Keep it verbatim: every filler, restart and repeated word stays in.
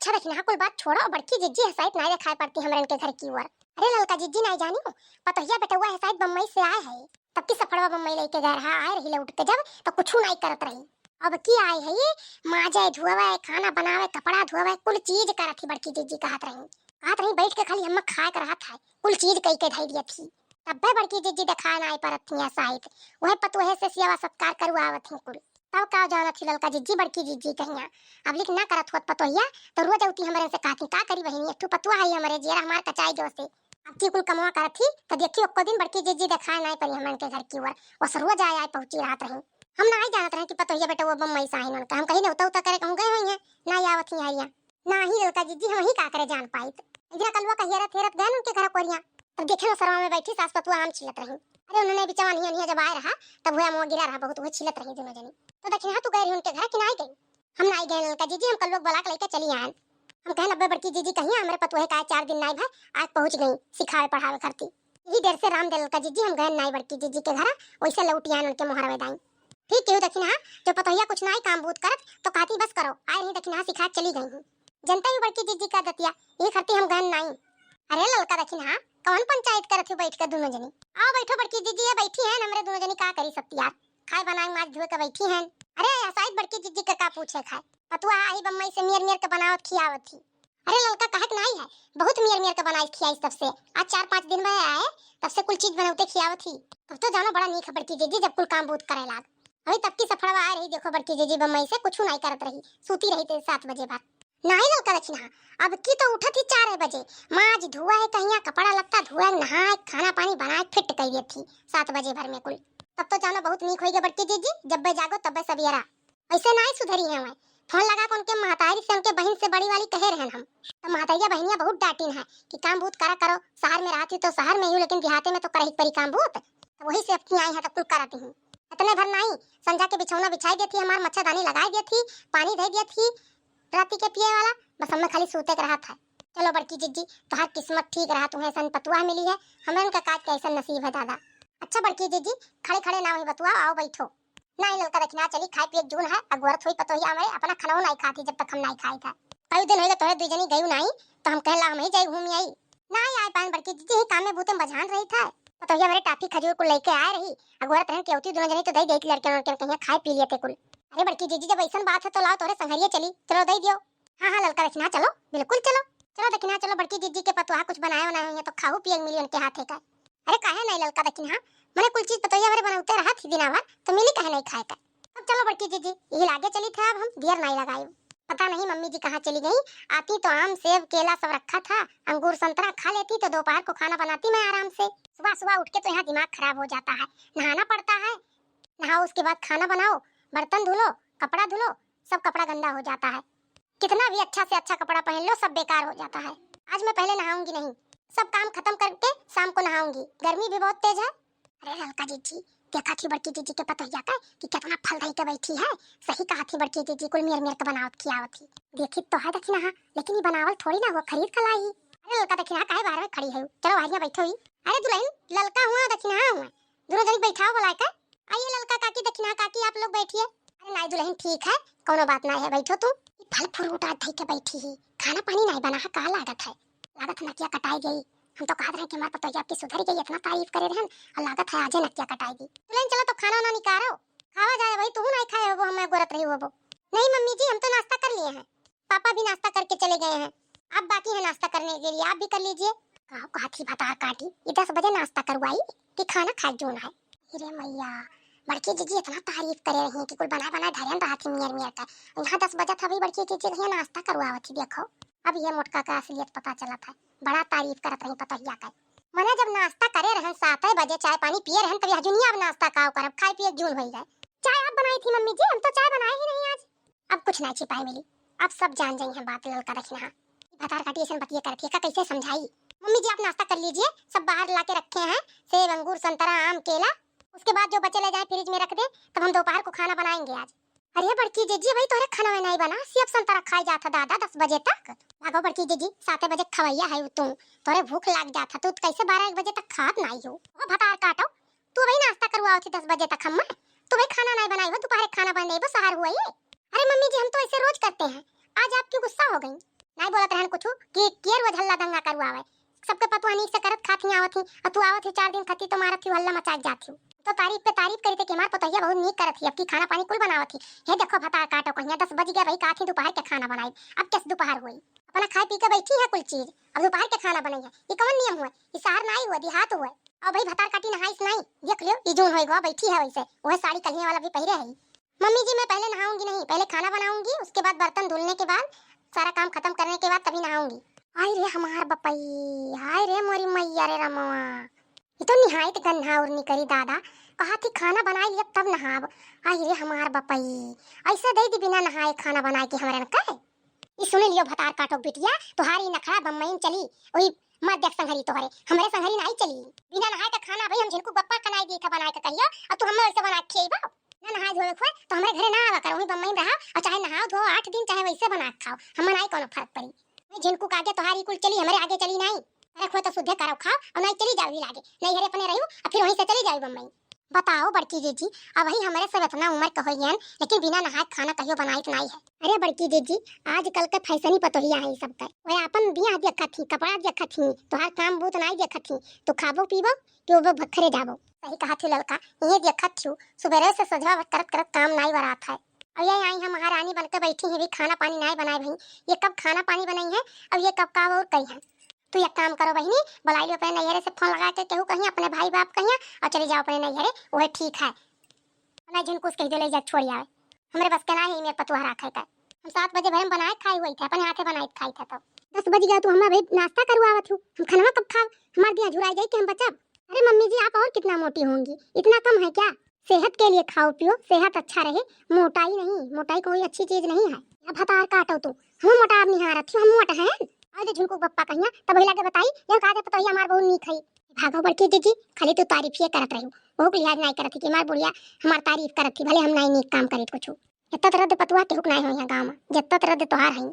अच्छा दखिनहा, कुल बात छोड़ो, बड़की जिज्जी हसाइत नाई देखाए पड़ती हमरन के घर की ओर। अरे ललका जिज्जी नाई जानी हो, पतोहिया बेटउआ हसाइत बम्बई से आए है, तब की सफड़वा बम्बई लेके गए रहा, आए रही लौट के जब तो कुछ नाई करत रही। अब की आई है ये, माजे धुआवे, खाना बनावे, कपड़ा धुआवे, कुल चीज करत ही बड़की जिज्जी कहत रही। कहत रही बैठ के खाली हम्मा खाए के रहत है, कुल चीज कई के धई दियत ही। तब्बे बड़की जिज्जी देखाए नाई परत थी हसाइत, वह पतोहे से सेवा सत्कार करुआवत ही कुल। तब का जानत ही ललका जिज्जी बड़की जिज्जी कहिया, अब लिख ना करत होत पतोहिया, तो रोज अउती हमरे से कहती, का करी बहिनी, एक ठू पतोहा है हमरे, जियरा हमार कचाई गयो से। अब की कुल कमवा करत ही, तो देखी ओक्को दिन बड़की जिज्जी देखाए नाई परी हमन के घर की ओर, वो रोज आए आए पहुँची रहत रही। हम नाई जानत रहे कि पतोहिया बेटउआ बम्बई से आइन उनका, हम कहीं नेवता उता करे कहूँ गए हुई हैं, नाई आवत ही हरिया। नाही ललका जिज्जी, हम ही का करे जान पाइत। एक दिन कलुआ का हेरत हेरत गए उनके घर कोरिया, तब देखे सरवा में बैठी सास पतुआ आम छीलत रही। अरे उन्होंने बिचवा निया निया जब आए रहा, तब हुआ मुँह गिरा रहा बहुत, वही छीलत रही दोनों जनी। तो दखिनहा तू गए रही उनके घर कि नाई गई? हम नाई गए ललका जिज्जी, हम कलुआ के बुला के लेके चली आयन। हम कहन अब्बे बड़की जिज्जी कहिया हमरे पतुहे का चार दिन नाई भा, आज पहुँच गई सिखावे पढ़ावे करती। यही देर से राम दे ललका जिज्जी, हम गए नाई बड़की जिज्जी के घर, वैसे लौटी आयन उनके मोहरवे दाई। ठीक केहू दखिनहा, जो पतोहिया कुछ नाई काम बूत करत, तो कहती बस करो, आए रही दखिनहा सिखाए चली गई हूँ। जनता ही बड़की जिज्जी का दतिया, यही खरती हम गहन नाई। अरे ललका दखिनहा, कौन पंचायत करत हो बैठ के दोनों जनी? आओ बैठो बड़की जिज्जी, ये बैठी हैं, हमरे दोनों जनी का करी सत्तियार, खाए बनाए माज धुए के बैठी हैं। अरे हसाइत बड़की जिज्जी के का पूछे खाए, पतुआ आई बम्बई से मेर मेर के बनावत खियावत ही। अरे ललका कहत नाई है, बहुत मेर मेर के बनाई खियाई तब से, आज चार पाँच दिन भए आए, तब से कुल चीज बनौते खियावत ही। तब तो जानो बड़ा नीक है बड़की जिज्जी, जब कुल काम बूत करे लाग। अभी तब की सफड़वा आए रही, देखो बड़की जिज्जी बम्बई से कुछ नाई करत रही, सूती रही थे सात बजे बाद। नाई ललका दखिनहा, अब की तो उठत ही चार बजे, माज धुआ है कहिया, कपड़ा लत्ता धुआ है, नहाए, खाना पानी बनाए, फिट कर दिए थी सात बजे भर में कुल। तब तो जानो बहुत नीक होई गए बड़की जिज्जी, जब बे जागो तब बे सबियरा। ऐसे नाई सुधरी है वह। फोन लगा के उनके महतारी से, उनके बहिन से बड़ी वाली कहे रहन हम। तो महतरिया बहिनिया बहुत डांटिन है कि काम बूत करा करो, शहर में रहती तो शहर में ही, लेकिन देहाते में तो करही परी काम बूत। तो वही से अपनी आई है तो कुल करती हूँ। इतने भर नाई, संझा के बिछौना बिछाई देती, हमार मच्छरदानी लगाई देती, पानी दे देती राती के पिए वाला, बस हमें खाली सूते के रहत है। चलो बड़की जिज्जी, तोहार किस्मत ठीक रहा, तुम्हें ऐसन पतुआ मिली है, हमें उनका काज के ऐसन नसीब है दादा। अच्छा बड़की जिज्जी, खड़े खड़े ना वही बतुआ, आओ बैठो। नाई ललका दखिनहा, चली खाए पिए जून है, अगोरत हुई पतोहिया हमारे, अपना खाना नाई खाती जब तक हम नाई खाई था। कई दिन होइगा तोहरे दुई जनी गयू नाई, तो हम कहला हम ही जाई घूम आई। नाई आए पाएन बड़की जिज्जी, ही काम में बूते में बझान रही था। पतोहिया हमारे टाफी खजूर कुल लेके आए रही, अगोरत रहन के अउती दोनों जनी तो दई देती लड़के लड़के कहिया खाए पी लिए थे कुल। अरे बड़की जिज्जी, जब ऐसन बात है तो लाओ तोहरे संघरिया चली, चलो दई दियो। हाँ हाँ ललका दखिनहा चलो, बिल्कुल चलो। चलो दखिनहा चलो, बड़की जिज्जी के पतोहा कुछ बनाए बनाए हुई है तो खाऊ पिए मिली उनके हाथे का। अरे काहे नाई ललका दखिनहा, मने कुल चीज पतोहिया हमरे बनौते रहत ही दिनावर, तो मिली काहे नाई खाए का। अब चलो बड़की जिज्जी, यही लागे चली थे, अब हम देर नाई लगाई। पता नहीं मम्मी जी कहाँ चली गई, आती तो आम सेब केला सब रखा था, अंगूर संतरा खा लेती तो दोपहर को खाना बनाती मैं आराम से। सुबह सुबह उठ के तो यहाँ दिमाग खराब हो जाता है, नहाना पड़ता है, नहाओ उसके बाद खाना बनाओ, बर्तन धुलो, कपड़ा धुलो, सब कपड़ा गंदा हो जाता है। कितना भी अच्छा से अच्छा कपड़ा पहन लो, सब बेकार हो जाता है। आज मैं पहले नहाऊंगी नहीं, सब काम खत्म करके शाम को नहाऊंगी, गर्मी भी बहुत तेज है। अरे ललका जिज्जी, देखा थी बड़की जिज्जी के पतोहिया का कि कितना फल धई के बैठी है। सही कहा थी बड़की जिज्जी, कुल मेर मेर के बनावत खियावत थी। देखी तो है दखिनहा, लेकिन ये बनावल थोड़ी ना हो, खरीद के लाई। अरे ललका दखिनहा, काहे बाहर में खड़ी है? चलो बाहर में बैठो ही। अरे दुल्हन, ललका हुआ दखिनहा हुआ, दोनों जनी बैठाओ बुलाए के। आइए ललका काकी, दखिनहा काकी, आप लोग बैठिए। अरे नाई दुल्हन, ठीक है, कोनो बात नाई है, बैठो तू। ई फल फ्रूट आज धई के बैठी ही, खाना पानी नाई बना है, का लागत है? लागत नकिया कटाई गई। हम तो कहत रहे कि हमार पतोहिया आपकी सुधर गई, इतना तारीफ करे रहन, और लागत है आजे नकिया कटाई गई। दुल्हन चलो तो खाना ना निकारो, खावा जाए, वही तू नाई खाए होबो, हमें गोरत रही होबो। नहीं मम्मी जी, हम तो नाश्ता कर लिए हैं। पापा भी नाश्ता करके चले गए हैं, आप बाकी हैं नाश्ता करने के लिए, आप भी कर लीजिए। का कहत ही भतार काटी, ये दस बजे नाश्ता करवाई कि खाना खाए जोन है। अरे मैया, बड़की जिज्जी इतना तारीफ करे रही कि कुल बनाए बनाए धरन रहा थी मियर मियर का। यहाँ दस बजे था, अभी बड़की जिज्जी कहिया नाश्ता करवावत थी। देखो, अब ये मोटका का असलियत पता चलत है, बड़ा तारीफ करत रही पतोहिया का। मने जब नाश्ता करे रहन सात बजे, चाय पानी पिए रहन, तब यह जुनिया अब नाश्ता का करब, खाए पिए जून होई जाए। चाय आप बनाई थी मम्मी जी, हम तो चाय बनाए ही नहीं आज। अब कुछ ना छिपाए मिली, अब सब जान जाई हैं बात ललका दखिनहा। भतार काटी ऐसन बतिये करत है, का कैसे समझाई? मम्मी जी आप नाश्ता कर लीजिए, सब बाहर ला के रखे हैं, सेब, अंगूर, संतरा, आम, केला। उसके बाद जो बचे ले जाए फ्रिज में रख दे, तब हम दोपहर को खाना बनाएंगे आज। अरे बड़की जिज्जी, भाई तोहरे खाना में नहीं बना, सेब संतरा खाए जात है दादा दस बजे तक। भागो बड़की जिज्जी, सात बजे खवैया है तू, तोहरे भूख लाग जात है, तू कैसे बारह एक बजे तक खात नहीं हो? ओ भतार काटो, तू भाई नाश्ता करवाओ थी दस बजे तक हम्मा, तू भाई खाना नहीं बनाई हो, दोपहर खाना बनाई हो, सहर हुआ ये। अरे मम्मी जी, हम तो ऐसे रोज करते हैं, आज आप क्यों गुस्सा हो गई? नाई बोलत रहन कुछ कि के रोज हल्ला दंगा करुआवे। सबके पतोह नीक से करत खात ही आवत ही, और तू आवत ही चार दिन खाती तो मारत ही हल्ला मचाए जात ही। तो तारीफ पे तारीफ करी थे कि हमार पतोहिया बहुत नीक करत ही, अब की खाना पानी कुल बनावत ही। हे देखो भतार काटो कहिया दस बज गया भाई, काथी दोपहर के खाना बनाई, अब कैसे दोपहर हुई? अपना खाए पी के बैठी है कुल चीज, अब दोपहर के खाना बनाई है। ये कौन नियम हुआ? ये शहर नाई हुआ, देहात हुआ। अब भाई भतार काटी नहाइस नाई, देख लियो ये जून होई गवा बैठी है वैसे, वह साड़ी कलिया वाला भी पहिरे है। मम्मी जी, मैं पहले नहाऊंगी नहीं, पहले खाना बनाऊंगी, उसके बाद बर्तन धुलने के बाद, सारा काम खत्म करने के बाद तभी नहाऊंगी। हाय रे हमार बपई, हाय रे मोरी मैया रे रमवा, ये तो निहायत गन्हा उर्नी करी दादा। कहा थी खाना बनाई लिया तब नहाब। हाय रे हमार बपई, ऐसे दे दी बिना नहाए खाना बनाए के हमरन के। ई सुन लियो भतार काटो बिटिया, तोहार ई नखरा बम्बई में चली, वही मत देख संघरी तोहरे, हमरे संघरी नाई चली। बिना नहाए का खाना भाई हम झिनकू बप्पा का नाई देखा बनाए का कहियो, और तू हमें वैसे बना के खिएबो? ना नहाए धोए खोए तो हमरे घरे ना आवा करो, वही बम्बई में रहा, और चाहे नहाओ धो आठ दिन, चाहे वैसे बना के खाओ, हमें नाई कोनो फर्क पड़ी। भाई झिनकू का आगे तोहार ई कुल चली, हमरे आगे चली नाई। अरे खोए तो सुधे करो खाओ, और नाई चली जाओ ही लागे, नहीं हरे अपने रहो, और फिर वहीं से चली जाओ बम्बई। बताओ बड़की जीजी, अबही हमरे सब इतना उम्र के होइयन, लेकिन बिना नहाए खाना कहियो बनाइत नाई है। अरे बड़की जीजी, आजकल के फैशनी पतोहिया है सब के। वह आपन बियाह देखत ही, कपड़ा देखत ही, तोहार काम बूत नाई देखत ही। तू खाबो पीबो कि वो भखरे जाबो। सही कहा थी ललका, ये देखत थी, सुबेरे से सोझवा करत करत काम नाई वरात है। और ये आई हम महारानी बन के बैठी ही, भी खाना पानी नाई बनाए भई। ये कब खाना पानी बनाई है, अब ये कब का और कही है। तू एक काम करो बहिनी, बुलाई लियो अपने नैहरे से फोन लगा के, केहू कहीं अपने भाई बाप कहीं, और चली जाओ अपने नैहरे, वह ठीक है। ना झिनकुस कह दे ले जा छोड़ आवे, हमरे बस के ना है मेरे पतुआ राखे का। हम सात बजे भरे में बनाए खाए हुई थे, अपने हाथे बनाए खाई थे। तो दस बज गया, तू हमारे भाई नाश्ता करवावत हूँ, हम खाना कब खाब? हमार दिया झुराई जाई कि हम बचब? अरे मम्मी जी, आप और कितना मोटी होंगी, इतना कम है क्या? सेहत के लिए खाओ पियो, सेहत अच्छा रहे, मोटाई नहीं, मोटाई कोई अच्छी चीज नहीं है। अब भतार काटो तू, हम मोटाब निहारत हो, हम मोट हैं। और जो झुनकू बप्पा कहिया, तब वही लागे बताई, यह कहा जाए पतोहिया हमार बहुत नीक है। भागो बड़की जीजी, खाली तू तारीफ ही करत रही, बहुत लिहाज नहीं करत थी कि हमार बुढ़िया हमार तारीफ करत थी, भले हम नहीं नीक काम करीत कुछ। इतना तरह दे पतुआ केहू के नहीं हो यहाँ गाँव में, जितना तरह दे तोहार है।